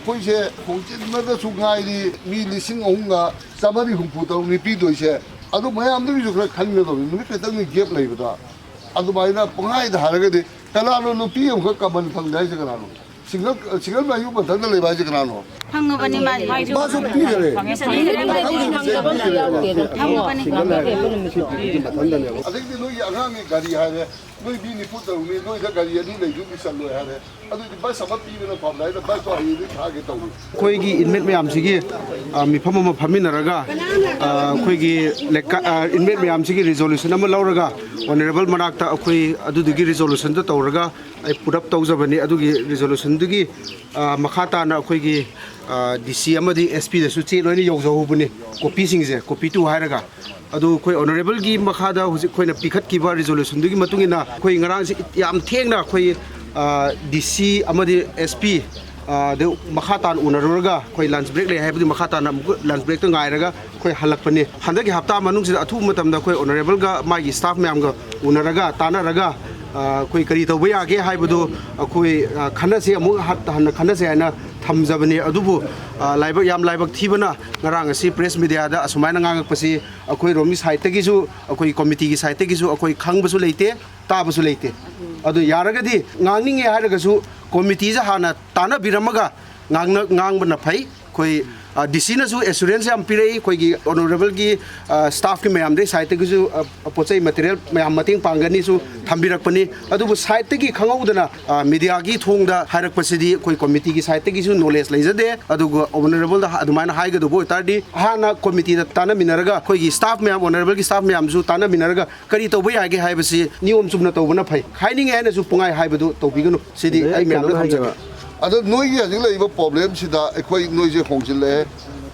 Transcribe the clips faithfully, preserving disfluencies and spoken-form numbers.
ꯑꯩꯈꯣꯏꯁꯦ ꯍꯣꯡꯖꯤꯟꯕꯗꯁꯨ ꯉꯥꯏꯔꯤ, ꯃꯤ ꯂꯤꯁꯤꯡ ꯑꯍꯨꯝꯒ ꯆꯥꯃꯔꯤ ꯍꯨꯝꯐꯨ ꯇꯔꯨꯛꯅꯤ ꯄꯤꯗꯣꯏꯁꯦ꯫ ꯑꯗꯨ ꯃꯌꯥꯝꯗꯨꯒꯤꯁꯨ ꯈꯔ ꯈꯟꯒꯗꯧꯅꯤ꯫ ꯅꯨꯃꯤꯠ ꯈꯛꯇꯪꯒꯤ ꯒꯦꯞ ꯂꯩꯕꯗ ꯑꯗꯨꯃꯥꯏꯅ ꯄꯪꯍꯥꯏꯗ ꯍꯥꯏꯔꯒꯗꯤ, ꯀꯅꯥꯅꯣ ꯅꯨꯄꯤ ꯑꯃꯈꯛ ꯀꯃꯟ ꯐꯪꯗꯦ ꯍꯥꯏꯁꯦ? ꯀꯅꯥꯅꯣ ꯁꯤꯡꯒꯜ, ꯁꯤꯡꯒꯜ ꯃꯌꯨꯝ ꯃꯊꯟꯇ ꯂꯩꯕ ꯍꯥꯏꯁꯦ? ꯀꯅꯥꯅꯣ? ꯐꯪꯉꯕꯅꯤ ꯃꯥꯗꯤ꯫ ꯃꯥꯁꯨ ꯄꯤꯈꯔꯦ꯫ ꯐꯪꯉꯕꯅꯤ꯫ ꯑꯗꯒꯤꯗꯤ ꯅꯣꯏꯒꯤ ꯑꯉꯥꯡꯒꯤ ꯒꯥꯔꯤ ꯍꯥꯏꯔꯦ, ꯅꯣꯏ ꯃꯤ ꯅꯤꯐꯨ ꯇꯔꯨꯛꯅꯤ, ꯅꯣꯏꯗ ꯒꯥꯔꯤ ꯑꯅꯤ ꯂꯩꯗꯨꯗꯤ ꯆꯜꯂꯣꯏ ꯍꯥꯏꯔꯦ꯫ ꯑꯗꯨꯗꯤ ꯕꯁ ꯑꯃ ꯄꯤꯕꯅ ꯐꯕꯅꯦ ꯍꯥꯏꯅ ꯕꯁꯇꯣ ꯍꯌꯦꯡꯗꯒꯤ ꯊꯥꯒꯦ ꯇꯧꯕꯅꯤ꯫ ꯑꯩꯈꯣꯏꯒꯤ ꯏꯟꯃꯦꯠ ꯃꯌꯥꯝꯁꯤꯒꯤ, ꯑ, ꯃꯤꯐꯝ ꯑꯃ ꯐꯝꯃꯤꯟꯅꯔꯒ, ꯑ, ꯑꯩꯈꯣꯏꯒꯤ ꯂꯩꯀꯥ-, ꯑ, ꯏꯟꯃꯦꯠ ꯃꯌꯥꯝꯁꯤꯒꯤ ꯔꯤꯖꯣꯂꯨꯁꯟ ꯑꯃ ꯂꯧꯔꯒ ꯑꯣꯅꯔꯦꯕꯜ ꯃꯅꯥꯛꯇ ꯑꯩꯈꯣꯏ ꯑꯗꯨꯗꯨꯒꯤ ꯔꯤꯖꯣꯂꯨꯁꯟꯗꯣ ꯇꯧꯔꯒ ꯑꯩ ꯄꯨꯔꯞ ꯇꯧꯖꯕꯅꯤ꯫ ꯑꯗꯨꯒꯤ ꯔꯤꯖꯣꯂꯨꯁꯟꯗꯨꯒꯤ, ꯑ, ꯃꯈꯥ ꯇꯥꯅ ꯑꯩꯈꯣꯏꯒꯤ, ꯑ, ꯗꯤ ꯁꯤ ꯑꯃꯗꯤ ꯑꯦꯁ ꯄꯤꯗꯁꯨ ꯆꯦ ꯂꯣꯏꯅ ꯌꯧꯖꯍꯧꯕꯅꯤ, ꯀꯣꯄꯤꯁꯤꯡꯁꯦ, ꯀꯣꯄꯤ ꯇꯨ ꯍꯥꯏꯔꯒ꯫ ꯑꯗꯨ ꯑꯩꯈꯣꯏ ꯑꯣꯅꯔꯦꯕꯜꯒꯤ ꯃꯈꯥꯗ ꯍꯧꯖꯤꯛ ꯑꯩꯈꯣꯏꯅ ꯄꯤꯈꯠꯈꯤꯕ ꯔꯤꯖꯣꯂꯨꯁꯟꯗꯨꯒꯤ ꯃꯇꯨꯡ ꯏꯟꯅ ꯑꯩꯈꯣꯏ ꯉꯔꯥꯡꯁꯤ ꯌꯥꯝ ꯊꯦꯡꯅ ꯑꯩꯈꯣꯏ, ꯑ, ꯗꯤ ꯁꯤ ꯑꯃꯗꯤ ꯑꯦꯁ ꯄꯤ, ꯑ, ꯗ ꯃꯈꯥ ꯇꯥꯅ ꯎꯅꯔꯨꯔꯒ ꯑꯩꯈꯣꯏ ꯂꯟꯆ ꯕ꯭ꯔꯦꯛ ꯂꯩ ꯍꯥꯏꯕꯗꯤ ꯃꯈꯥ ꯇꯥꯅ ꯑꯃꯨꯛꯀ ꯂꯟꯆ ꯕ꯭ꯔꯦꯛꯇ ꯉꯥꯏꯔꯒ ꯑꯩꯈꯣꯏ ꯍꯜꯂꯛꯄꯅꯤ꯫ ꯍꯟꯗꯛꯀꯤ ꯍꯞꯇꯥ ꯃꯅꯨꯡꯁꯤꯗ ꯑꯊꯨꯕ ꯃꯇꯝꯗ ꯑꯩꯈꯣꯏ ꯑꯣꯅꯔꯦꯕꯜꯒ ꯃꯥꯒꯤ ꯁ꯭ꯇꯥꯐ ꯃꯌꯥꯝꯒ ꯎꯅꯔꯒ ꯇꯥꯟꯅꯔꯒ, ꯑ, ꯑꯩꯈꯣꯏ ꯀꯔꯤ ꯇꯧꯕ ꯌꯥꯒꯦ ꯍꯥꯏꯕꯗꯨ ꯑꯩꯈꯣꯏ, ꯑ, ꯈꯟꯅꯁꯤ, ꯑꯃꯨꯛ ꯍ-, ꯍꯟꯅ ꯈꯟꯅꯁꯤ ꯍꯥꯏꯅ ꯊꯝꯖꯕꯅꯤ꯫ ꯑꯗꯨꯕꯨ, ꯑ, ꯂꯥꯏꯕꯛ, ꯌꯥꯝ ꯂꯥꯏꯕꯛ ꯊꯤꯕꯅ ꯉꯔꯥꯡ ꯑꯁꯤ ꯄ꯭ꯔꯦꯁ ꯃꯤꯗꯤꯌꯥꯗ ꯑꯁꯨꯃꯥꯏꯅ ꯉꯥꯡꯉꯛꯄꯁꯤ ꯑꯩꯈꯣꯏ ꯔꯣꯝꯒꯤ ꯁꯥꯏꯠꯇꯒꯤꯁꯨ, ꯑꯩꯈꯣꯏ ꯀꯣꯃꯤꯇꯤꯒꯤ ꯁꯥꯏꯠꯇꯒꯤꯁꯨ ꯑꯩꯈꯣꯏ ꯈꯪꯕꯁꯨ ꯂꯩꯇꯦ, ꯇꯥꯕꯁꯨ ꯂꯩꯇꯦ꯫ ꯑꯗꯨ ꯌꯥꯔꯒꯗꯤ ꯉꯥꯡꯅꯤꯡꯉꯦ ꯍꯥꯏꯔꯒꯁꯨ ꯀꯣꯃꯤꯇꯤꯁꯦ ꯍꯥꯟꯅ ꯇꯥꯟꯅꯕꯤꯔꯝꯃꯒ ꯉꯥꯡꯅ-, ꯉꯥꯡꯕꯅ ꯐꯩ꯫ ꯑꯩꯈꯣꯏ, ꯑ, ꯗꯤ ꯁꯤꯅꯁꯨ ꯑꯦꯁꯨꯔꯦꯟꯁ ꯌꯥꯝ ꯄꯤꯔꯛꯏ, ꯑꯩꯈꯣꯏꯒꯤ ꯑꯣꯅꯔꯦꯕꯜꯒꯤ, ꯑ, ꯁ꯭ꯇꯥꯐꯀꯤ ꯃꯌꯥꯝꯗꯒꯤ ꯁꯥꯏꯠꯇꯒꯤꯁꯨ, ꯑ, ꯄꯣꯠ ꯆꯩ ꯃꯦꯇꯔꯤꯌꯦꯜ ꯃꯌꯥꯝ ꯃꯇꯦꯡ ꯄꯥꯡꯒꯅꯤꯁꯨ ꯊꯝꯕꯤꯔꯛꯄꯅꯤ꯫ ꯑꯗꯨꯕꯨ ꯁꯥꯏꯠꯇꯒꯤ ꯈꯪꯍꯧꯗꯅ, ꯑ, ꯃꯤꯗꯤꯌꯥꯒꯤ ꯊꯣꯡꯗ ꯍꯥꯏꯔꯛꯄꯁꯤꯗꯤ ꯑꯩꯈꯣꯏ ꯀꯣꯃꯤꯇꯤꯒꯤ ꯁꯥꯏꯠꯇꯒꯤꯁꯨ ꯅꯣꯂꯦꯖ ꯂꯩꯖꯗꯦ꯫ ꯑꯗꯨꯒ ꯑꯣꯅꯔꯦꯕꯜꯗ ꯑꯗꯨꯃꯥꯏꯅ ꯍꯥꯏꯒꯗꯧꯕ ꯑꯣꯏꯇꯥꯔꯗꯤ ꯍꯥꯟꯅ ꯀꯣꯃꯤꯇꯤꯗ ꯇꯥꯟꯅꯃꯤꯟꯅꯔꯒ ꯑꯩꯈꯣꯏꯒꯤ ꯁ꯭ꯇꯥꯐ ꯃꯌꯥꯝ, ꯑꯣꯅꯔꯦꯕꯜꯒꯤ ꯁ꯭ꯇꯥꯐ ꯃꯌꯥꯝꯁꯨ ꯇꯥꯟꯅꯃꯤꯟꯅꯔꯒ ꯀꯔꯤ ꯇꯧꯕ ꯌꯥꯒꯦ ꯍꯥꯏꯕꯁꯤ ꯅꯤꯌꯣꯝ ꯆꯨꯝꯅ ꯇꯧꯕꯅ ꯐꯩ꯫ ꯍꯥꯏꯅꯤꯡꯉꯦ ꯍꯥꯏꯅꯁꯨ ꯄꯨꯡꯍꯥꯏ ꯍꯥꯏꯕꯗꯨ ꯇꯧꯕꯤꯒꯅꯨ꯫ ꯁꯤꯗꯤ ꯑꯩ ꯑꯩ ꯃꯌꯥꯝꯗ ꯀꯩꯅꯣꯝ ꯊꯝꯖꯒꯦ꯫ ꯍꯥꯏꯒꯦꯕ꯫ ꯑꯗꯣ ꯅꯣꯏꯒꯤ ꯍꯧꯖꯤꯛ ꯂꯩꯔꯤꯕ ꯄ꯭ꯔꯣꯕ꯭ꯂꯦꯝꯁꯤꯗ ꯑꯩꯈꯣꯏ ꯅꯣꯏꯁꯦ ꯍꯣꯡꯖꯤꯜꯂꯛꯑꯦ,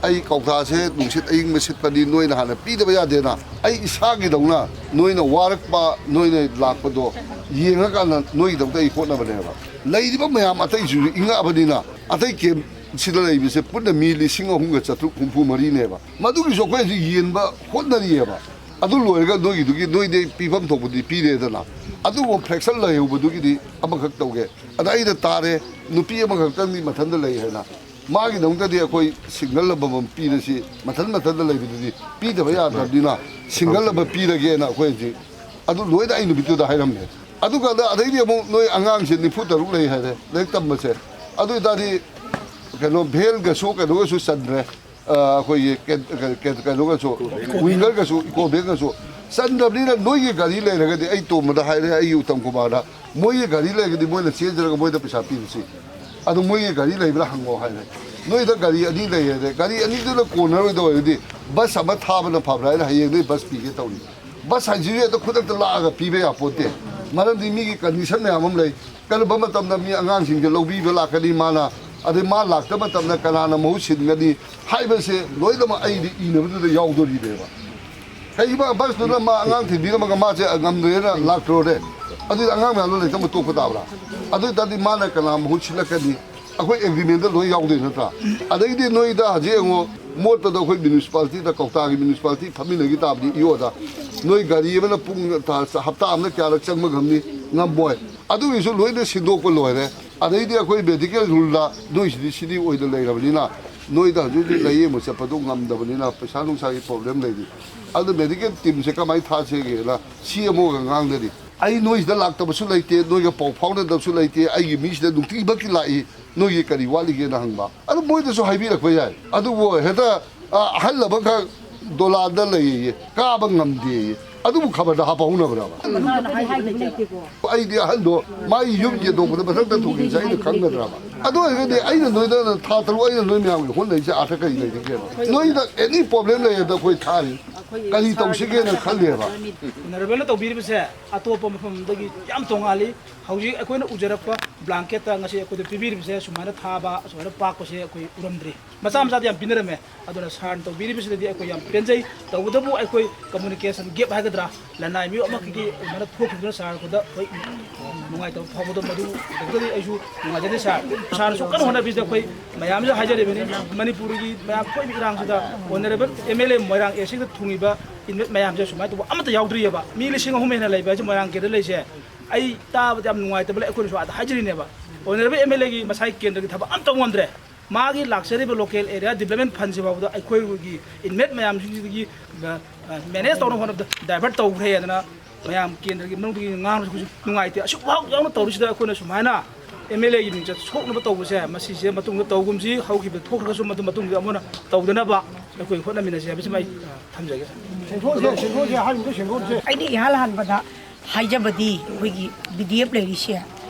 ꯑꯩ ꯀꯧꯇꯥꯁꯦ ꯅꯨꯡꯁꯤꯠ ꯑꯏꯪꯕ ꯁꯤꯠꯄꯗꯤ ꯅꯣꯏꯅ ꯍꯥꯟꯅ ꯄꯤꯗꯕ ꯌꯥꯗꯦꯅ, ꯑꯩ ꯏꯁꯥꯒꯤꯗꯧꯅ ꯅꯣꯏꯅ ꯋꯥꯔꯛꯄ, ꯅꯣꯏꯅ ꯂꯥꯛꯄꯗꯣ ꯌꯦꯡꯉꯀꯥꯟꯗ ꯅꯣꯏꯒꯤꯗꯃꯛꯇ ꯑꯩ ꯍꯣꯠꯅꯕꯅꯦꯕ꯫ ꯂꯩꯔꯤꯕ ꯃꯌꯥꯝ ꯑꯇꯩꯁꯤꯁꯨ ꯏꯪꯉꯛꯑꯕꯅꯤꯅ, ꯑꯇꯩ ꯀꯦꯝꯞꯁꯤꯗ ꯂꯩꯕꯁꯦ ꯄꯨꯟꯅ ꯃꯤ ꯂꯤꯁꯤꯡ ꯑꯍꯨꯝꯒ ꯆꯥꯇ꯭ꯔꯨꯛ ꯍꯨꯝꯐꯨ ꯃꯔꯤꯅꯦꯕ꯫ ꯃꯗꯨꯒꯤꯁꯨ ꯑꯩꯈꯣꯏ ꯍꯧꯖꯤꯛ ꯌꯦꯟꯕ ꯍꯣꯠꯅꯔꯤꯑꯕ꯫ ꯑꯗꯨ ꯂꯣꯏꯔꯒ ꯅꯣꯏꯒꯤꯗꯨꯒꯤ ꯅꯣꯏꯗꯤ ꯄꯤꯐꯝ ꯊꯣꯛꯄꯗꯤ ꯄꯤꯔꯦꯗꯅ, ꯑꯗꯨꯒꯨꯝꯕ ꯐ꯭ꯔꯦꯛꯁꯟ ꯂꯩꯍꯧꯕꯗꯨꯒꯤꯗꯤ ꯑꯃꯈꯛ ꯇꯧꯒꯦ꯫ ꯑꯗ ꯑꯩꯅ ꯇꯥꯔꯦ, ꯅꯨꯄꯤ ꯑꯃꯈꯛꯇꯪꯗꯤ ꯃꯊꯟꯇ ꯂꯩ ꯍꯥꯏꯅ꯫ ꯃꯥꯒꯤꯗꯃꯛꯇꯗꯤ ꯑꯩꯈꯣꯏ ꯁꯤꯡꯒꯜ ꯑꯃꯃꯝ ꯄꯤꯔꯁꯤ, ꯃꯊꯟ ꯃꯊꯟꯇ ꯂꯩꯕꯗꯨꯗꯤ ꯄꯤꯗꯕ ꯌꯥꯗ꯭ꯔꯕꯅꯤꯅ ꯁꯤꯡꯒꯜ ꯑꯃ ꯄꯤꯔꯒꯦꯅ ꯑꯩꯈꯣꯏ ꯍꯧꯖꯤꯛ ꯑꯗꯨ ꯂꯣꯏꯅ ꯑꯩ ꯅꯨꯃꯤꯠꯇꯨꯗ ꯍꯥꯏꯔꯝꯃꯦ꯫ ꯑꯗꯨꯀꯥꯟꯗ ꯑꯗꯩꯗꯤ ꯑꯃꯨꯛ ꯅꯣꯏ ꯑꯉꯥꯡꯁꯦ ꯅꯤꯐꯨ ꯇꯔꯨꯛ ꯂꯩ ꯍꯥꯏꯔꯦ ꯂꯥꯏꯔꯤꯛ ꯇꯝꯕꯁꯦ꯫ ꯑꯗꯨ ꯑꯣꯏꯇꯥꯔꯗꯤ ꯀꯩꯅꯣ ꯚꯦꯟꯒꯁꯨ ꯀꯩꯅꯣꯒꯁꯨ ꯆꯟꯗ꯭ꯔꯦ꯫ ꯑ, ꯑꯩꯈꯣꯏꯒꯤ ꯀꯦ-, ꯀꯦ-, ꯀꯩꯅꯣꯒꯁꯨ, ꯋꯤꯡꯒꯔꯒꯁꯨ, ꯏꯀꯣ ꯚꯦꯟꯒꯁꯨ ꯆꯟꯗꯕꯅꯤꯅ ꯅꯣꯏꯒꯤ ꯒꯥꯔꯤ ꯂꯩꯔꯒꯗꯤ ꯑꯩ ꯇꯣꯝꯕꯗ ꯍꯥꯏꯔꯦ, ꯑꯩꯒꯤ ꯎꯇꯝ ꯀꯨꯃꯥꯔꯗ, ꯃꯣꯏꯒꯤ ꯒꯥꯔꯤ ꯂꯩꯔꯒꯗꯤ ꯃꯣꯏꯅ ꯆꯦꯟꯖꯔꯒ ꯃꯣꯏꯗ ꯄꯩꯁꯥ ꯄꯤꯔꯁꯤ꯫ ꯑꯗꯨ ꯃꯣꯏꯒꯤ ꯒꯥꯔꯤ ꯂꯩꯕ꯭ꯔꯥ ꯍꯪꯉꯣ ꯍꯥꯏꯔꯦ꯫ ꯅꯣꯏꯗ ꯒꯥꯔꯤ ꯑꯅꯤ ꯂꯩ ꯍꯥꯏꯔꯦ꯫ ꯒꯥꯔꯤ ꯑꯅꯤꯗꯨꯅ ꯀꯣꯟꯅꯔꯣꯏꯗꯧ ꯑꯣꯏꯔꯗꯤ ꯕꯁ ꯑꯃ ꯊꯥꯕꯅ ꯐꯕ꯭ꯔꯥ ꯍꯥꯏꯅ ꯍꯌꯦꯡꯗꯩ ꯕꯁ ꯄꯤꯒꯦ ꯇꯧꯔꯤ꯫ ꯕꯁ ꯍꯥꯏꯁꯤꯁꯨ ꯍꯦꯛꯇ ꯈꯨꯗꯛꯇ ꯂꯥꯛꯑꯒ ꯄꯤꯕ ꯌꯥꯄꯣꯠꯇꯦ꯫ ꯃꯔꯝꯗꯤ ꯃꯤꯒꯤ ꯀꯟꯗꯤꯁꯟ ꯃꯌꯥꯝ ꯑꯃ ꯂꯩ꯫ ꯀꯔꯝꯕ ꯃꯇꯝꯗ ꯃꯤ ꯑꯉꯥꯡꯁꯤꯡꯁꯦ ꯂꯧꯕꯤꯕ ꯂꯥꯛꯀꯅꯤ ꯃꯥꯅ, ꯑꯗꯩ ꯃꯥ ꯂꯥꯛꯇꯕ ꯃꯇꯝꯗ ꯀꯅꯥꯅ ꯃꯍꯨꯠ ꯁꯤꯟꯒꯅꯤ ꯍꯥꯏꯕꯁꯦ ꯂꯣꯏꯅꯃꯛ ꯑꯩꯗꯤ ꯏꯅꯕꯗꯨꯗ ꯌꯥꯎꯗꯣꯔꯤꯕꯅꯦꯕ꯫ ꯀꯩꯒꯨꯝꯕ ꯕꯁꯇꯨꯅ ꯃꯥ ꯑꯉꯥꯡ ꯊꯤꯟꯕꯤꯔꯝꯃꯒ ꯃꯥꯁꯦ ꯉꯝꯗ꯭ꯔꯦꯅ ꯂꯥꯛꯇ꯭ꯔꯣꯅꯦ, ꯑꯗꯨꯗꯤ ꯑꯉꯥꯡ ꯃꯌꯥꯝꯗꯣ ꯂꯩꯇꯕ ꯇꯣꯛꯄ ꯇꯥꯕ꯭ꯔꯥ? ꯑꯗꯨ ꯑꯣꯏ ꯇꯥꯔꯗꯤ ꯃꯥꯅ ꯀꯅꯥ ꯃꯍꯨꯠ ꯁꯤꯜꯂꯛꯀꯅꯤ? ꯑꯩꯈꯣꯏ ꯑꯦꯒ꯭ꯔꯤꯃꯦꯟꯗ ꯂꯣꯏ ꯌꯥꯎꯗꯣꯏ ꯅꯠꯇ꯭ꯔꯥ? ꯑꯗꯩꯗꯤ ꯅꯣꯏꯗ ꯍꯧꯖꯤꯛ ꯌꯦꯡꯉꯣ, ꯃꯣꯠꯄꯗ ꯑꯩꯈꯣꯏ ꯃ꯭ꯌꯨꯅꯤꯁꯤꯄꯥꯂꯤꯇꯤꯗ, ꯀꯧꯇꯥꯒꯤ ꯃ꯭ꯌꯨꯅꯤꯁꯤꯄꯥꯂꯤꯇꯤ ꯐꯝꯃꯤꯟꯅꯈꯤ ꯇꯥꯕꯅꯤ ꯏ ꯑꯣꯗ꯫ ꯅꯣꯏ ꯒꯥꯔꯤ ꯑꯃꯅ ꯄꯨꯡ ꯊꯥ-, ꯍꯞꯇꯥ ꯑꯃꯗ ꯀꯌꯥꯔꯛ ꯆꯪꯕ ꯉꯝꯅꯤ? ꯉꯝꯃꯣꯏ꯫ ꯑꯗꯨꯒꯤꯁꯨ ꯂꯣꯏꯅ ꯁꯤꯟꯗꯣꯛꯄ ꯂꯣꯏꯔꯦ꯫ ꯑꯗꯩꯗꯤ ꯑꯩꯈꯣꯏ ꯃꯦꯗꯤꯀꯦꯜ ꯔꯨꯜꯗ ꯅꯣꯏꯁꯤꯗꯤ ꯁꯤꯗꯤ ꯑꯣꯏꯅ ꯂꯩꯔꯕꯅꯤꯅ ꯅꯣꯏꯗ ꯍꯧꯖꯤꯛ ꯍꯧꯖꯤꯛ ꯂꯥꯌꯦꯡꯕ ꯆꯠꯄꯗꯨ ꯉꯝꯗꯕꯅꯤꯅ ꯄꯩꯁꯥ ꯅꯨꯡꯁꯥꯒꯤ ꯄ꯭ꯔꯣꯕ꯭ꯂꯦꯝ ꯂꯩꯔꯤ꯫ ꯑꯗꯨ ꯃꯦꯗꯤꯀꯦꯜ ꯇꯤꯝꯁꯦ ꯀꯃꯥꯏꯅ ꯊꯥꯁꯤꯒꯦꯅ ꯁꯤ ꯑꯦꯝ ꯑꯣꯒ ꯉꯥꯡꯅꯔꯤ꯫ ꯑꯩ ꯅꯣꯏꯁꯤꯗ ꯂꯥꯛꯇꯕꯁꯨ ꯂꯩꯇꯦ, ꯅꯣꯏꯒ ꯄꯥꯎ ꯐꯥꯎꯅꯗꯕꯁꯨ ꯂꯩꯇꯦ, ꯑꯩꯒꯤ ꯃꯤꯁꯤꯗ ꯅꯨꯡꯇꯤꯃꯛꯀꯤ ꯂꯥꯛꯏ, ꯅꯣꯏꯒꯤ ꯀꯔꯤ ꯋꯥꯠꯂꯤꯒꯦꯅ ꯍꯪꯕ꯫ ꯑꯗꯨ ꯃꯣꯏꯗꯁꯨ ꯍꯥꯏꯕꯤꯔꯛꯄ ꯌꯥꯏ꯫ ꯑꯗꯨꯕꯨ ꯍꯦꯛꯇ, ꯑ, ꯑꯍꯜ ꯑꯃꯈꯛ ꯗꯣꯂꯥꯟꯗ ꯂꯩꯌꯦ, ꯀꯥꯕ ꯉꯝꯗꯦꯌꯦ, ꯑꯗꯨꯕꯨ ꯈꯕꯔꯗ ꯍꯥꯞꯄ ꯍꯧꯅꯕ꯭ꯔꯕ? ꯑꯗꯨꯃꯥꯏꯅ ꯍꯥꯏ-, ꯍꯥꯏꯕ ꯂꯩꯇꯦꯀꯣ꯫ ꯑꯩꯗꯤ ꯑꯍꯟꯗꯣ ꯃꯥꯒꯤ ꯌꯨꯝ ꯌꯦꯟꯊꯣꯛꯄꯗ ꯃꯊꯛꯇ ꯊꯣꯡꯉꯤꯁꯦ ꯑꯩꯅ ꯈꯪꯒꯗ꯭ꯔꯕ? ꯑꯗꯨ ꯑꯣꯏꯔꯒꯗꯤ ꯑꯩꯅ ꯅꯣꯏꯗ ꯊꯥ ꯇꯔꯨꯛ ꯑꯩꯅ ꯅꯣꯏ ꯃꯌꯥꯝꯒꯤ ꯍꯣꯠꯅꯔꯤꯁꯦ ꯑꯥꯔꯊ ꯀꯔꯤ ꯂꯩꯔꯤꯒꯦꯕ? ꯅꯣꯏꯗ ꯑꯦꯅꯤ ꯄ꯭ꯔꯣꯕ꯭ꯂꯦꯝ ꯂꯩꯔꯗꯤ ꯑꯩꯈꯣꯏ ꯊꯥꯔꯤ꯫ ꯀꯔꯤ ꯇꯧꯁꯤꯒꯦꯅ ꯈꯜꯂꯦꯕ? ꯑꯣꯅꯔꯦꯕꯜꯅ ꯇꯧꯕꯤꯔꯤꯕꯁꯦ ꯑꯇꯣꯞꯄ ꯃꯐꯝꯗꯒꯤ ꯌꯥꯝ ꯇꯣꯡꯉꯥꯜꯂꯤ꯫ ꯍꯧꯖꯤꯛ ꯑꯩꯈꯣꯏꯅ ꯎꯖꯔꯛꯄ ꯕ꯭ꯂꯥꯡꯀꯦꯠꯇ ꯉꯁꯤ ꯑꯩꯈꯣꯏꯗ ꯄꯤꯕꯤꯔꯤꯕꯁꯦ ꯁꯨꯃꯥꯏꯅ ꯊꯥꯕ, ꯁꯨꯃꯥꯏꯅ ꯄꯥꯛꯄꯁꯦ ꯑꯩꯈꯣꯏ ꯎꯔꯝꯗ꯭ꯔꯤ꯫ ꯃꯆꯥ ꯃꯆꯥꯗꯤ ꯌꯥꯝ ꯄꯤꯅꯔꯝꯃꯦ꯫ ꯑꯗꯨꯅ ꯁꯥꯔꯅ ꯇꯧꯕꯤꯔꯤꯕꯁꯤꯗꯗꯤ ꯑꯩꯈꯣꯏ ꯌꯥꯝ ꯄꯦꯟꯖꯩ꯫ ꯇꯧꯕꯇꯕꯨ ꯑꯩꯈꯣꯏ ꯀꯝꯃꯨꯅꯤꯀꯦꯁꯟ ꯒꯦꯞ ꯍꯥꯏꯒꯗ꯭ꯔꯥ, ꯂꯅꯥꯏ ꯃꯤꯑꯣꯏ ꯑꯃꯈꯛꯀꯤ ꯑꯗꯨꯃꯥꯏꯅ ꯊꯣꯛꯈꯤꯕꯗꯨꯅ ꯁꯥꯔ ꯑꯩꯈꯣꯏꯗ ꯑꯩꯈꯣꯏ ꯅꯨꯡꯉꯥꯏꯇꯕ ꯐꯥꯎꯕꯗꯣ ꯃꯗꯨꯗꯒꯤ ꯑꯩꯁꯨ ꯅꯨꯡꯉꯥꯏꯖꯗꯦ ꯁꯥꯔ꯫ ꯁꯥꯔꯅꯁꯨ ꯀꯟꯅ ꯍꯣꯠꯅꯕꯤꯗ ꯑꯩꯈꯣꯏ ꯃꯌꯥꯝꯁꯨ ꯍꯥꯏꯖꯔꯤꯕꯅꯤ, ꯃꯅꯤꯄꯨꯔꯒꯤ ꯃꯌꯥꯝ ꯊꯣꯛꯏꯕ ꯏꯔꯥꯡꯁꯤꯗ honourable M L A Moirang ꯑꯦꯁꯤꯗ ꯊꯨꯡꯉꯤꯕ ꯏꯟꯃꯦꯠ ꯃꯌꯥꯝꯁꯦ ꯁꯨꯃꯥꯏꯅ ꯇꯧꯕ ꯑꯃꯠꯇ ꯌꯥꯎꯗ꯭ꯔꯤꯑꯕ꯫ ꯃꯤ ꯂꯤꯁꯤꯡ ꯑꯍꯨꯝ ꯍꯦꯟꯅ ꯂꯩꯕ ꯍꯥꯏꯁꯦ ꯃꯣꯏꯔꯥꯡ ꯀꯦꯟꯗ꯭ꯔ ꯂꯩꯁꯦ꯫ ꯑꯩ ꯇꯥꯕꯗ ꯌꯥꯝ ꯅꯨꯡꯉꯥꯏꯇꯕ ꯂꯩ꯫ ꯑꯩꯈꯣꯏꯅꯁꯨ ꯑꯥꯗ ꯍꯥꯏꯖꯔꯤꯅꯦꯕ, ꯑꯣꯅꯔꯦꯕꯜ ꯑꯦꯝ ꯑꯦꯜ ꯑꯦꯒꯤ ꯃꯁꯥꯒꯤ ꯀꯦꯟꯗ꯭ꯔꯒꯤ ꯊꯕꯛ ꯑꯝꯇ ꯇꯧ ꯉꯝꯗ꯭ꯔꯦ꯫ ꯃꯥꯒꯤ ꯂꯥꯛꯆꯔꯤꯕ local area development fundꯁꯤ ꯐꯥꯎꯕꯗ ꯑꯩꯈꯣꯏꯒꯤ inmate ꯃꯌꯥꯝꯁꯤꯡꯁꯤꯗꯒꯤ manage ꯇꯧꯅꯕ ꯍꯣꯠꯅꯕꯗ divert ꯇꯧꯈ꯭ꯔꯦ ꯑꯗꯨꯅ ꯃꯌꯥꯝ ꯀꯦꯟꯗ꯭ꯔꯒꯤ ꯃꯅꯨꯡꯗꯒꯤ ꯉꯥꯡꯕꯁꯨ ꯑꯩꯈꯣꯏꯁꯨ ꯅꯨꯡꯉꯥꯏꯇꯦ꯫ ꯑꯁꯨꯛ ꯐꯥꯎ ꯌꯥꯎꯅ ꯇꯧꯔꯤꯁꯤꯗ ꯑꯩꯈꯣꯏꯅ ꯁꯨꯃꯥꯏꯅ MLAꯒꯤ ꯃꯤꯡꯆꯠ ꯁꯣꯛꯅꯕ ꯇꯧꯕꯁꯦ, ꯃꯁꯤꯁꯦ ꯃꯇꯨꯡꯗ ꯇꯧꯒꯨꯝꯁꯤ, ꯍꯧꯈꯤꯕ ꯊꯣꯛꯈ꯭ꯔꯒꯁꯨ ꯃꯗꯨ ꯃꯇꯨꯡꯗ ꯑꯃꯨꯛ ꯍꯟꯅ ꯇꯧꯗꯅꯕ ꯑꯩꯈꯣꯏ ꯍꯣꯠꯅꯃꯤꯟꯅꯁꯤ ꯍꯥꯏꯕꯁꯤꯃ ꯑꯩ ꯊꯝꯖꯒꯦ꯫ ꯁꯦꯡꯗꯣꯛꯁꯦ, ꯁꯦꯡꯗꯣꯛꯁꯦ, ꯍꯥꯏꯔꯤꯕꯗꯣ ꯁꯦꯡꯗꯣꯛꯁꯦ꯫ ꯑꯩꯅ ꯏꯍꯥꯟ ꯍꯥꯟꯕꯗ ꯍꯥꯏꯖꯕꯗꯤ ꯑꯩꯈꯣꯏꯒꯤ BDF ꯂꯩꯔꯤꯁꯦ,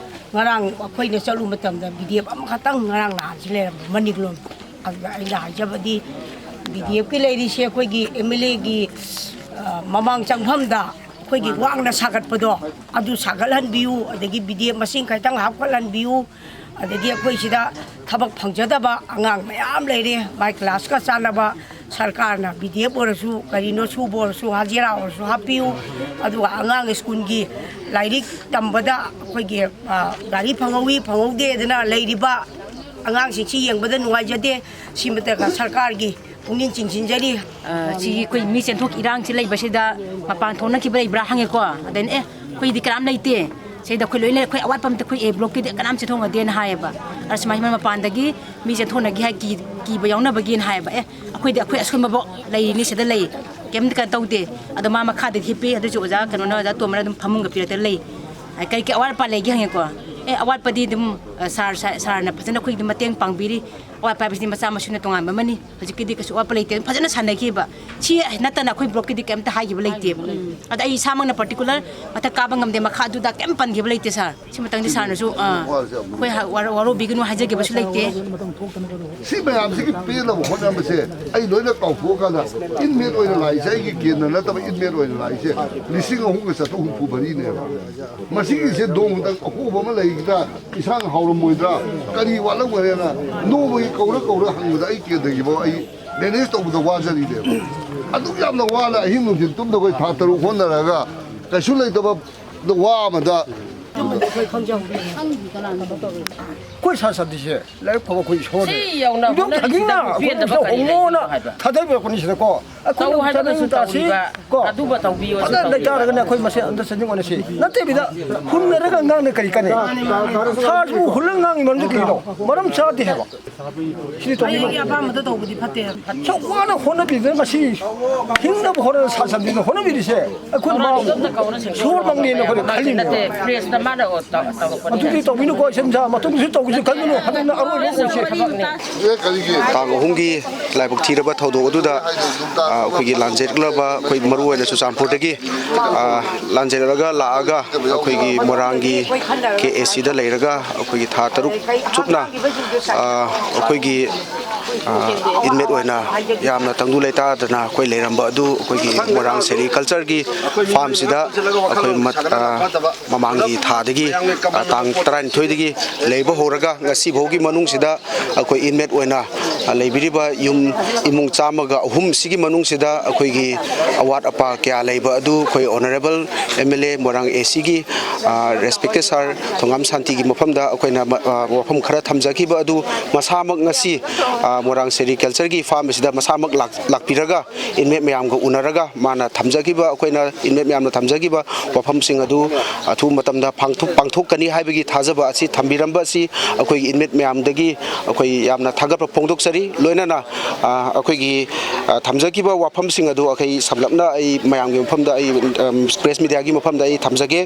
ꯉꯔꯥꯡ ꯑꯩꯈꯣꯏꯅ ꯆꯠꯂꯨ ꯃꯇꯝꯗ BDF ꯑꯃꯈꯛꯇꯪ ꯉꯔꯥꯡ ꯅꯍꯥꯟꯁꯤ ꯂꯩꯔꯝꯕ ꯃꯅꯤꯡꯂꯣꯝ꯫ ꯑꯗꯨꯗ ꯑꯩꯅ ꯍꯥꯏꯖꯕꯗꯤ BDFꯀꯤ ꯂꯩꯔꯤꯁꯦ ꯑꯩꯈꯣꯏꯒꯤ MLAꯒꯤ ꯃꯃꯥꯡ ꯆꯪꯐꯝꯗ ꯑꯩꯈꯣꯏꯒꯤ ꯋꯥꯡꯅ ꯁꯥꯒꯠꯄꯗꯣ ꯑꯗꯨ ꯁꯥꯒꯠꯍꯟꯕꯤꯌꯨ, ꯑꯗꯒꯤ BDF ꯃꯁꯤꯡ ꯈꯤꯇꯪ ꯍꯥꯞꯀꯠꯍꯟꯕꯤꯌꯨ꯫ ꯑꯗꯒꯤ ꯑꯩꯈꯣꯏ ꯁꯤꯗ ꯊꯕꯛ ꯐꯪꯖꯗꯕ ꯑꯉꯥꯡ ꯃꯌꯥꯝ ꯂꯩꯔꯦ, ꯃꯥꯏ classꯀ ꯆꯥꯟꯅꯕ꯫ ꯁꯔꯀꯥꯔꯅ BDF ꯑꯣꯏꯔꯁꯨ ꯀꯔꯤꯅꯣ ꯁꯨꯕ ꯑꯣꯏꯔꯁꯨ ꯍꯥꯖꯤꯔꯥ ꯑꯣꯏꯔꯁꯨ ꯍꯥꯞꯄꯤꯌꯨ꯫ ꯑꯗꯨꯒ ꯑꯉꯥꯡ ꯁ꯭ꯀꯨꯜꯒꯤ ꯂꯥꯏꯔꯤꯛ ꯇꯝꯕꯗ ꯑꯩꯈꯣꯏꯒꯤ ꯒꯥꯔꯤ ꯐꯪꯍꯧꯋꯤ ꯐꯪꯍꯧꯗꯦꯗꯅ ꯂꯩꯔꯤꯕ ꯑꯉꯥꯡꯁꯤꯡꯁꯤ ꯌꯦꯡꯕꯗ ꯅꯨꯡꯉꯥꯏꯖꯗꯦ꯫ ꯁꯤꯃꯇꯒ ꯁꯔꯀꯥꯔꯒꯤ ꯄꯨꯛꯅꯤꯡ ꯆꯤꯡꯁꯤꯟꯖꯔꯤ꯫ ꯁꯤꯒꯤ ꯑꯩꯈꯣꯏ ꯃꯤ ꯆꯦꯟꯊꯣꯛ ꯏꯔꯥꯡꯁꯤ ꯂꯩꯕꯁꯤꯗ ꯃꯄꯥꯟ ꯊꯣꯛꯅꯈꯤꯕ ꯂꯩꯕ꯭ꯔꯥ ꯍꯪꯉꯦꯀꯣ꯫ ꯑꯗꯩꯅ ꯑꯦ ꯑꯩꯈꯣꯏꯗꯤ ꯀꯅꯥꯝ ꯂꯩꯇꯦ, ꯁꯤꯗ ꯑꯩꯈꯣꯏ ꯂꯣꯏꯅ ꯑꯩꯈꯣꯏ ꯑꯋꯥꯠꯄ ꯑꯝꯇ ꯑꯩꯈꯣꯏ ꯑꯦ blockꯀꯤꯗꯤ ꯀꯅꯥꯝ ꯆꯦꯟꯊꯣꯛꯅꯗꯦꯅ ꯍꯥꯏꯌꯦꯕ꯫ ꯑꯗ ꯁꯨꯃꯥꯏꯅ ꯃꯄꯥꯟꯗꯒꯤ ꯃꯤ ꯆꯦꯟꯊꯣꯛꯅꯈꯤ ꯍꯥꯏ ꯀꯤ- ꯀꯤꯕ ꯌꯥꯎꯅꯕꯒꯤꯅ ꯍꯥꯏꯌꯦꯕ꯫ ꯑꯦ ꯑꯩꯈꯣꯏꯗꯤ ꯑꯩꯈꯣꯏ ꯑꯁꯣꯟꯕꯐꯥꯎ ꯂꯩꯔꯤꯅꯤ, ꯁꯤꯗ ꯂꯩ, ꯀꯩꯝꯇ ꯀꯩꯅꯣ ꯇꯧꯗꯦ꯫ ꯑꯗꯣ ꯃꯥ ꯃꯈꯥꯗ ꯍꯤꯞꯄꯤ꯫ ꯑꯗꯨꯁꯨ ꯑꯣꯖꯥ ꯀꯩꯅꯣꯅ, ꯑꯣꯖꯥ ꯇꯣꯝꯕꯅ ꯑꯗꯨꯝ ꯐꯃꯨꯡꯒ ꯄꯤꯔꯛꯇꯅ ꯂꯩ꯫ ꯀꯔꯤ ꯀꯔꯤ ꯑꯋꯥꯠ ꯑꯄꯥ ꯂꯩꯒꯦ ꯍꯪꯉꯦꯀꯣ꯫ ꯑꯦ ꯑꯋꯥꯠꯄꯗꯤ ꯑꯗꯨꯝ ꯁꯥꯔ ꯁꯥꯔꯅ ꯐꯖꯅ ꯑꯩꯈꯣꯏꯒꯤ ꯃꯇꯦꯡ ꯄꯥꯡꯕꯤꯔꯤ꯫ ꯑꯋꯥꯠꯄ ꯍꯥꯏꯕꯁꯤꯗꯤ ꯃꯆꯥ ꯃꯁꯨꯅ ꯇꯣꯉꯥꯟꯕ ꯑꯃꯅꯤ꯫ ꯍꯧꯖꯤꯛꯀꯤꯗꯤ ꯀꯩꯁꯨ ꯑꯋꯥꯠꯄ ꯂꯩꯇꯦ, ꯐꯖꯅ ꯁꯥꯟꯅꯈꯤꯕ꯫ ꯁꯤ ꯅꯠꯇꯅ ꯑꯩꯈꯣꯏ blockꯀꯤꯗꯤ ꯀꯩꯝꯇ ꯍꯥꯏꯈꯤꯕ ꯂꯩꯇꯦꯕ꯫ ꯑꯗ ꯑꯩ ꯏꯁꯥꯃꯛꯅ particular ꯃꯊꯛ ꯀꯥꯕ ꯉꯝꯗꯦ, ꯃꯈꯥ ꯑꯗꯨꯗ ꯀꯩꯝ ꯄꯟꯈꯤꯕ ꯂꯩꯇꯦ ꯁꯥꯔ꯫ ꯁꯤ ꯃꯇꯥꯡꯗꯤ ꯁꯥꯔꯅꯁꯨ ꯑꯩꯈꯣꯏ ꯋꯥꯔꯧꯕꯤꯒꯅꯨ ꯍꯥꯏꯖꯒꯤꯕꯁꯨ ꯂꯩꯇꯦ꯫ ꯁꯤ ꯃꯌꯥꯝꯁꯤꯒꯤ ꯄꯦꯟꯅꯕ ꯍꯣꯠꯅꯕꯁꯦ ꯑꯩ ꯂꯣꯏꯅ ꯀꯥꯎꯊꯣꯛꯑꯀꯥꯟꯗ inmate ꯑꯣꯏꯅ ꯂꯥꯛꯏꯁꯦ, ꯑꯩꯒꯤ ꯀꯦꯟꯗ꯭ꯔ ꯅꯠꯇꯕ inmate ꯑꯣꯏꯅ ꯂꯥꯛꯏꯁꯦ ꯂꯤꯁꯤꯡ ꯑꯍꯨꯝꯒ ꯆꯥꯇ꯭ꯔꯨꯛ ꯍꯨꯝꯐꯨ ꯃꯔꯤꯅꯦꯕ꯫ ꯃꯁꯤꯒꯤꯁꯦ ꯅꯣꯡꯃꯇꯪ ꯑꯍꯣꯕ ꯑꯃ ꯂꯩꯈꯤꯗ꯭ꯔꯥ, ꯏꯁꯥꯅ ꯍꯥꯎꯔꯝꯃꯣꯏꯗ꯭ꯔꯥ, ꯀꯔꯤ ꯋꯥꯠꯂꯝꯒꯅꯦꯅ ꯅꯣꯡꯃꯒꯤ ꯀꯧꯔ ꯀꯧꯔ ꯍꯪꯕꯗ ꯑꯩ ꯀꯦꯟꯗ꯭ꯔꯒꯤꯐꯥꯎ ꯑꯩ manage ꯇꯧꯕꯗ ꯋꯥꯖꯔꯤꯅꯦꯕ꯫ ꯑꯗꯨꯛ ꯌꯥꯝꯅ ꯋꯥꯅ ꯑꯍꯤꯡ ꯅꯨꯡꯊꯤꯜ ꯇꯨꯝꯗꯕ ꯊꯥ ꯇꯔꯨꯛ ꯍꯣꯠꯅꯔꯒ ꯀꯩꯁꯨ ꯂꯩꯇꯕ ꯋꯥ ꯑꯃꯗ ꯑꯩꯈꯣꯏ ꯁꯥ ꯁꯟꯗꯤꯁꯦ ꯂꯥꯏꯔꯤꯛ ꯐꯕ ꯑꯩꯈꯣꯏ ꯏꯁꯣꯔꯅꯦ꯫ ꯁꯤ ꯌꯧꯅ ꯏꯕꯣꯛ ꯍꯣꯠꯅꯔꯤꯁꯤꯗ ꯊꯥꯅꯤꯡꯅ ꯄꯦꯟꯗꯕ ꯀꯔꯤ ꯍꯣꯡꯉꯣꯅ ꯂꯩꯕꯅꯣ ꯍꯥꯏꯕ? ꯊꯥꯗꯕꯤꯔꯛꯄꯅꯤ ꯁꯤꯗꯀꯣ꯫ ꯑꯩꯈꯣꯏꯅ ꯇꯧ ꯍꯥꯏꯕꯅꯁꯨ ꯇꯥꯁꯤ ꯇꯧꯔꯤꯕ, ꯀꯣ꯫ ꯑꯗꯨꯃ ꯇꯧꯕꯤꯌꯣꯁꯨ ꯐꯖꯅ ꯇꯧꯕꯤꯌꯣ꯫ ꯂꯩꯇꯥꯔꯒꯅ ꯑꯩꯈꯣꯏ ꯃꯁꯦꯟ ꯑꯝꯇ ꯆꯠꯅꯤꯡ ꯑꯣꯏꯅꯁꯤ꯫ ꯅꯠꯇꯦꯕꯤꯗ ꯍꯨꯟꯅꯔꯒ ꯉꯥꯡꯅ ꯀꯔꯤ ꯀꯥꯟꯅꯩ? ꯁꯥꯁꯨ ꯍꯨꯜꯂꯒ ꯉꯥꯡꯉꯤ ꯃꯔꯝꯗꯤ ꯀꯔꯤꯅꯣ? ꯃꯔꯝ ꯆꯥꯗꯦ ꯍꯥꯏꯕ꯫ ꯁꯤꯗꯤ ꯇꯧꯕꯤꯌꯨ꯫ ꯑꯩꯒꯤ ꯑꯄꯥꯝꯕꯗ ꯇꯧꯕꯗꯤ ꯐꯠꯇꯦ ꯍꯥꯏꯕ꯫ ꯁꯨꯛ ꯋꯥꯅ ꯍꯣꯠꯅꯕꯤꯗꯅ ꯉꯁꯤ ꯍꯤꯡꯅꯕ ꯍꯣꯠꯅꯕ ꯁꯥ ꯁꯟꯗꯨꯅ ꯍꯣꯠꯅꯕꯤꯔꯤꯁꯦ ꯑꯩꯈꯣꯏ ꯃꯥ ꯁꯣꯔ ꯃꯪꯅꯦꯅ ꯑꯩꯈꯣꯏꯅ ꯈꯜꯂꯤꯅꯦꯕ꯫ ꯅꯠꯇꯦ, ꯄ꯭ꯔꯦꯁꯇ ꯃꯥꯅ ꯇꯧꯔꯛꯄꯅꯤ꯫ ꯃꯗꯨꯗꯤ ꯇꯧꯕꯤꯅꯨꯀꯣ, ꯏꯆꯝꯆꯥ꯫ ꯃꯇꯨꯡꯗꯁꯨ ꯇꯧꯕꯤꯁꯨ ꯈꯟꯒꯅꯨ꯫ ꯍꯟꯗꯛꯅ ꯑꯔꯣꯏꯕ ꯑꯣꯏꯁꯦ꯫ ꯊꯕꯛꯅꯤ꯫ ꯇꯥꯡ ꯑꯍꯨꯝꯒꯤ ꯂꯥꯏꯕꯛ ꯊꯤꯔꯕ ꯊꯧꯗꯣꯛ ꯑꯗꯨꯗ, ꯑ, ꯑꯩꯈꯣꯏꯒꯤ ꯂꯥꯟꯖꯦꯜꯂꯕ, ꯑꯩꯈꯣꯏ ꯃꯔꯨ ꯑꯣꯏꯅ ꯆꯨꯔꯆꯥꯟꯄꯨꯔꯗꯒꯤ, ꯑ, ꯂꯥꯟꯖꯦꯜꯂꯒ ꯂꯥꯛꯑꯒ ꯑꯩꯈꯣꯏꯒꯤ ꯃꯣꯏꯔꯥꯡꯒꯤ ꯀꯦ ꯑꯦ ꯁꯤꯗ ꯂꯩꯔꯒ ꯑꯩꯈꯣꯏꯒꯤ ꯊꯥ ꯇꯔꯨꯛ ꯆꯨꯞꯅ, ꯑ, ꯑꯩꯈꯣꯏꯒꯤ, ꯑ, ꯏꯟꯃꯦꯠ ꯑꯣꯏꯅ ꯌꯥꯝꯅ ꯇꯪꯗꯨ ꯂꯩꯇꯥꯗꯅ ꯑꯩꯈꯣꯏ ꯂꯩꯔꯝꯕ ꯑꯗꯨ ꯑꯩꯈꯣꯏꯒꯤ ꯃꯣꯏꯔꯥꯡ ꯁꯦꯔꯤꯀꯜꯆꯔꯒꯤ ꯐꯥꯔꯝꯁꯤꯗ ꯑꯩꯈꯣꯏ ꯃꯠ-, ꯑ, ꯃꯃꯥꯡꯒꯤ ꯊꯥꯗꯒꯤ, ꯑ, ꯇꯥꯡ ꯇꯔꯥꯅꯤꯊꯣꯏꯗꯒꯤ ꯂꯩꯕ ꯍꯧꯔꯒ ꯉꯁꯤꯐꯥꯎꯒꯤ ꯃꯅꯨꯡꯁꯤꯗ ꯑꯩꯈꯣꯏ ꯏꯟꯃꯦꯠ ꯑꯣꯏꯅ, ꯑ, ꯂꯩꯕꯤꯔꯤꯕ ꯌꯨꯝ ꯏꯃꯨꯡ ꯆꯥꯝꯃꯒ ꯑꯍꯨꯝ ꯁꯤꯒꯤ ꯃꯅꯨꯡꯁꯤꯗ ꯑꯩꯈꯣꯏꯒꯤ ꯑꯋꯥꯠ ꯑꯄꯥ ꯀꯌꯥ ꯂꯩꯕ ꯑꯗꯨ ꯑꯩꯈꯣꯏ ꯑꯣꯅꯔꯦꯕꯜ ꯑꯦꯝ ꯑꯦꯜ ꯑꯦ ꯃꯣꯏꯔꯥꯡ ꯑꯦ ꯁꯤꯒꯤ, ꯑ, ꯔꯦꯁꯄꯦꯛꯇꯦꯠ ꯁꯥꯔ ꯊꯣꯉꯥꯝ ꯁꯥꯟꯇꯤꯒꯤ ꯃꯐꯝꯗ ꯑꯩꯈꯣꯏꯅ ꯃ-, ꯑ, ꯋꯥꯐꯝ ꯈꯔ ꯊꯝꯖꯈꯤꯕ ꯑꯗꯨ ꯃꯁꯥꯃꯛ ꯉꯁꯤ, ꯑ, ꯃꯣꯏꯔꯥꯡ ꯁꯦꯔꯤꯀꯜꯆꯔꯒꯤ ꯐꯥꯔꯝ ꯑꯁꯤꯗ ꯃꯁꯥꯃꯛ ꯂꯥꯛ-, ꯂꯥꯛꯄꯤꯔꯒ ꯏꯟꯃꯦꯠ ꯃꯌꯥꯝꯒ ꯎꯅꯔꯒ ꯃꯥꯅ ꯊꯝꯖꯈꯤꯕ, ꯑꯩꯈꯣꯏꯅ ꯏꯟꯃꯦꯠ ꯃꯌꯥꯝꯅ ꯊꯝꯖꯈꯤꯕ ꯋꯥꯐꯝꯁꯤꯡ ꯑꯗꯨ ꯑꯊꯨꯕ ꯃꯇꯝꯗ ꯄꯥꯡꯊꯣꯛ-, ꯄꯥꯡꯊꯣꯛꯀꯅꯤ ꯍꯥꯏꯕꯒꯤ ꯊꯥꯖꯕ ꯑꯁꯤ ꯊꯝꯕꯤꯔꯝꯕ ꯑꯁꯤ ꯑꯩꯈꯣꯏꯒꯤ ꯏꯟꯃꯦꯠ ꯃꯌꯥꯝꯗꯒꯤ ꯑꯩꯈꯣꯏ ꯌꯥꯝꯅ ꯊꯥꯒꯠꯄ ꯐꯣꯡꯗꯣꯛꯆꯔꯤ꯫ ꯂꯣꯏꯅꯅ, ꯑ, ꯑꯩꯈꯣꯏꯒꯤ, ꯑ, ꯊꯝꯖꯈꯤꯕ ꯋꯥꯐꯝꯁꯤꯡ ꯑꯗꯨ ꯑꯩꯈꯣꯏ ꯁꯝꯂꯞꯅ ꯑꯩ ꯃꯌꯥꯝꯒꯤ ꯃꯐꯝꯗ ꯑꯩ, ꯑꯝ, ꯄ꯭ꯔꯦꯁ ꯃꯤꯗꯤꯌꯥꯒꯤ ꯃꯐꯝꯗ ꯑꯩ ꯊꯝꯖꯒꯦ꯫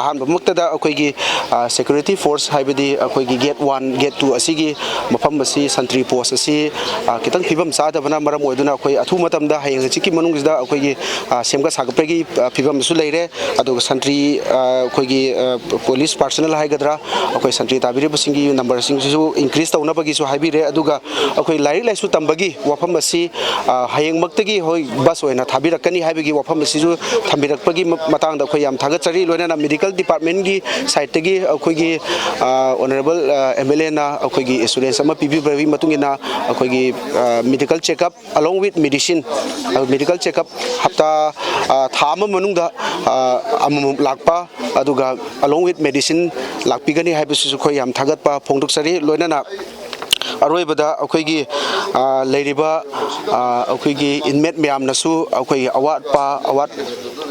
ꯑꯍꯥꯟꯕꯃꯛꯇꯗ ꯑꯩꯈꯣꯏꯒꯤ, ꯑ, ꯁꯦꯀ꯭ꯌꯨꯔꯤꯇꯤ ꯐꯣꯔꯁ, ꯍꯥꯏꯕꯗꯤ ꯑꯩꯈꯣꯏꯒꯤ ꯒꯦꯠ ꯋꯥꯟ, ꯒꯦꯠ ꯇꯨ ꯑꯁꯤꯒꯤ ꯃꯐꯝ ꯑꯁꯤ, ꯁꯟꯇ꯭ꯔꯤ ꯄꯣꯁ ꯑꯁꯤ, ꯑ, ꯈꯤꯇꯪ ꯐꯤꯕꯝ ꯆꯥꯗꯕꯅ ꯃꯔꯝ ꯑꯣꯏꯗꯨꯅ ꯑꯩꯈꯣꯏ ꯑꯊꯨꯕ ꯃꯇꯝꯗ ꯍꯌꯦꯡ ꯍꯪꯆꯤꯠꯀꯤ ꯃꯅꯨꯡꯁꯤꯗ ꯑꯩꯈꯣꯏꯒꯤ, ꯑ, ꯁꯦꯝꯒꯠ ꯁꯥꯒꯠꯄꯒꯤ, ꯑ, ꯐꯤꯕꯝꯁꯨ ꯂꯩꯔꯦ꯫ ꯑꯗꯨꯒ ꯁꯟꯇ꯭ꯔꯤ, ꯑ, ꯑꯩꯈꯣꯏꯒꯤ, ꯑ, ꯄꯨꯂꯤꯁ ꯄꯥꯔꯁꯅꯦꯜ ꯍꯥꯏꯒꯗ꯭ꯔꯥ, ꯑꯩꯈꯣꯏ ꯁꯟꯇ꯭ꯔꯤ ꯇꯥꯕꯤꯔꯤꯕꯁꯤꯡꯒꯤ ꯅꯝꯕꯔꯁꯤꯡꯁꯤꯁꯨ ꯏꯟꯀ꯭ꯔꯤꯖ ꯇꯧꯅꯕꯒꯤꯁꯨ ꯍꯥꯏꯕꯤꯔꯦ꯫ ꯑꯗꯨꯒ ꯑꯩꯈꯣꯏ ꯂꯥꯏꯔꯤꯛ ꯂꯥꯏꯁꯨ ꯇꯝꯕꯒꯤ ꯋꯥꯐꯝ ꯑꯁꯤ, ꯑ, ꯍꯌꯦꯡꯃꯛꯇꯒꯤ ꯍꯣꯏ ꯕꯁ ꯑꯣꯏꯅ ꯊꯥꯕꯤꯔꯛꯀꯅꯤ ꯍꯥꯏꯕꯒꯤ ꯋꯥꯐꯝ ꯑꯁꯤꯁꯨ ꯊꯝꯕꯤꯔꯛꯄꯒꯤ ꯃ-, ꯃꯇꯥꯡꯗ ꯑꯩꯈꯣꯏ ꯌꯥꯝ ꯊꯥꯒꯠꯆꯔꯤ꯫ ꯂꯣꯏꯅꯅ medical departmentꯀꯤ sideꯇꯒꯤ ꯑꯩꯈꯣꯏꯒꯤ, ꯑ, honourable, ꯑ, MLAꯅ ꯑꯩꯈꯣꯏꯒꯤ assurance ꯑꯃ ꯄꯤꯕꯤꯕꯒꯤ ꯃꯇꯨꯡ ꯏꯟꯅ ꯑꯩꯈꯣꯏꯒꯤ, ꯑ, medical checkup along with medicine, medical checkup ꯍꯞꯇꯥ, ꯑ, ꯊꯥ ꯑꯃ ꯃꯅꯨꯡꯗ, ꯑ, ꯑꯃꯃꯝ ꯂꯥꯛꯄ, ꯑꯗꯨꯒ along with medicine ꯂꯥꯛꯄꯤꯒꯅꯤ ꯍꯥꯏꯕꯁꯤꯁꯨ ꯑꯩꯈꯣꯏ ꯌꯥꯝ ꯊꯥꯒꯠꯄ ꯐꯣꯡꯗꯣꯛꯆꯔꯤ꯫ ꯂꯣꯏꯅꯅ ꯑꯔꯣꯏꯕꯗ ꯑꯩꯈꯣꯏꯒꯤ, ꯑ, ꯂꯩꯔꯤꯕ, ꯑ, ꯑꯩꯈꯣꯏꯒꯤ inmate ꯃꯌꯥꯝꯅꯁꯨ ꯑꯩꯈꯣꯏꯒꯤ ꯑꯋꯥꯠꯄ, ꯑꯋꯥꯠ-,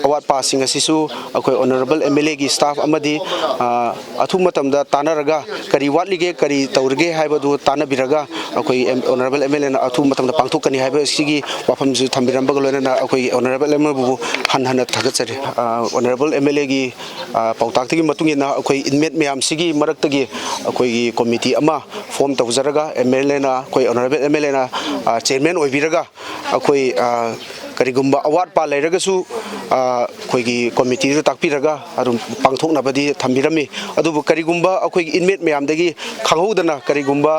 ꯑꯋꯥꯠꯄꯁꯤꯡ ꯑꯁꯤꯁꯨ ꯑꯩꯈꯣꯏ honourable MLAꯒꯤ staff ꯑꯃꯗꯤ, ꯑ, ꯑꯊꯨꯕ ꯃꯇꯝꯗ ꯇꯥꯟꯅꯔꯒ ꯀꯔꯤ ꯋꯥꯠꯂꯤꯒꯦ, ꯀꯔꯤ ꯇꯧꯔꯤꯒꯦ ꯍꯥꯏꯕꯗꯨ ꯇꯥꯟꯅꯕꯤꯔꯒ ꯑꯩꯈꯣꯏ ꯑꯦꯝ-, honourable MLAꯅ ꯑꯊꯨꯕ ꯃꯇꯝꯗ ꯄꯥꯡꯊꯣꯛꯀꯅꯤ ꯍꯥꯏꯕꯁꯤꯒꯤ ꯋꯥꯐꯝꯁꯨ ꯊꯝꯕꯤꯔꯝꯕꯒ ꯂꯣꯏꯅꯅ ꯑꯩꯈꯣꯏꯒꯤ honourable MLAꯕꯨ ꯍꯟꯅ ꯍꯟꯅ ꯊꯥꯒꯠꯆꯔꯤ꯫ ꯑ, honourable MLAꯒꯤ, ꯑ, ꯄꯥꯎꯇꯥꯛꯇꯒꯤ ꯃꯇꯨꯡ ꯏꯟꯅ ꯑꯩꯈꯣꯏ inmate ꯃꯌꯥꯝꯁꯤꯒꯤ ꯃꯔꯛꯇꯒꯤ ꯑꯩꯈꯣꯏꯒꯤ committee ꯑꯃ form ꯇꯧꯖꯔꯒ MLAꯅ ꯑꯩꯈꯣꯏ honourable MLAꯅ, ꯑ, chairman ꯑꯣꯏꯕꯤꯔꯒ ꯑꯩꯈꯣꯏ, ꯑ, ꯀꯔꯤꯒꯨꯝꯕ ꯑꯋꯥꯠ ꯑꯄꯥ ꯂꯩꯔꯒꯁꯨ, ꯑ, ꯑꯩꯈꯣꯏꯒꯤ committeeꯗ ꯇꯥꯛꯄꯤꯔꯒ ꯑꯗꯨꯝ ꯄꯥꯡꯊꯣꯛꯅꯕꯗꯤ ꯊꯝꯕꯤꯔꯝꯃꯤ꯫ ꯑꯗꯨꯕꯨ ꯀꯔꯤꯒꯨꯝꯕ ꯑꯩꯈꯣꯏꯒꯤ inmate ꯃꯌꯥꯝꯗꯒꯤ ꯈꯪꯍꯧꯗꯅ ꯀꯔꯤꯒꯨꯝꯕ,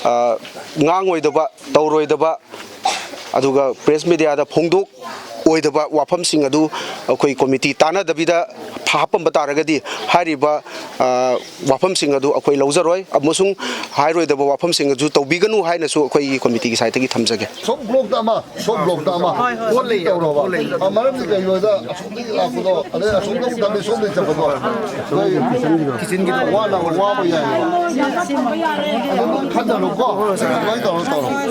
ꯑ, ꯉꯥꯡꯉꯣꯏꯗꯕ, ꯇꯧꯔꯣꯏꯗꯕ, ꯑꯗꯨꯒ press mediaꯗ ꯐꯣꯡꯗꯣꯛ ꯑꯣꯏꯗꯕ ꯋꯥꯐꯝꯁꯤꯡ ꯑꯗꯨ ꯑꯩꯈꯣꯏ committee ꯇꯥꯟꯅꯗꯕꯤꯗ ꯍꯥꯞꯄꯝꯕ ꯇꯥꯔꯒꯗꯤ ꯍꯥꯏꯔꯤꯕ, ꯑ, ꯋꯥꯐꯝꯁꯤꯡ ꯑꯗꯨ ꯑꯩꯈꯣꯏ ꯂꯧꯖꯔꯣꯏ ꯑꯃꯁꯨꯡ ꯍꯥꯏꯔꯣꯏꯗꯕ ꯋꯥꯐꯝꯁꯤꯡ ꯑꯗꯨ ꯇꯧꯕꯤꯒꯅꯨ ꯍꯥꯏꯅꯁꯨ ꯑꯩꯈꯣꯏꯒꯤ committeeꯒꯤ sideꯇꯒꯤ ꯊꯝꯖꯒꯦ꯫ Soft blockꯇ ꯑꯃ, soft blockꯇ ꯑꯃ, ꯑꯣꯜꯂꯤ ꯇꯧꯔꯕ꯫ ꯑ, ꯃꯔꯝꯗꯤ ꯀꯩꯒꯤꯅꯣꯗ ꯑꯁꯣꯝꯗꯒꯤ ꯂꯥꯛꯄꯗꯣ, ꯑꯗꯩ ꯑꯁꯣꯝꯗ ꯑꯃꯨꯛ ꯇꯝꯃꯦ, ꯁꯣꯝꯗꯒꯤ ꯆꯠꯄꯗꯣ꯫ ꯑꯩꯈꯣꯏ kitchenꯒꯤꯗꯣ ꯋꯥꯅ ꯋꯥꯕ ꯌꯥꯏꯌꯦꯕ꯫ ꯑꯗꯨ ꯑꯗꯨꯝ ꯈꯟꯖꯔꯣꯀꯣ꯫ ꯑꯗꯨꯃꯥꯏꯅ ꯇꯧꯔꯣ, ꯇꯧꯔꯣ꯫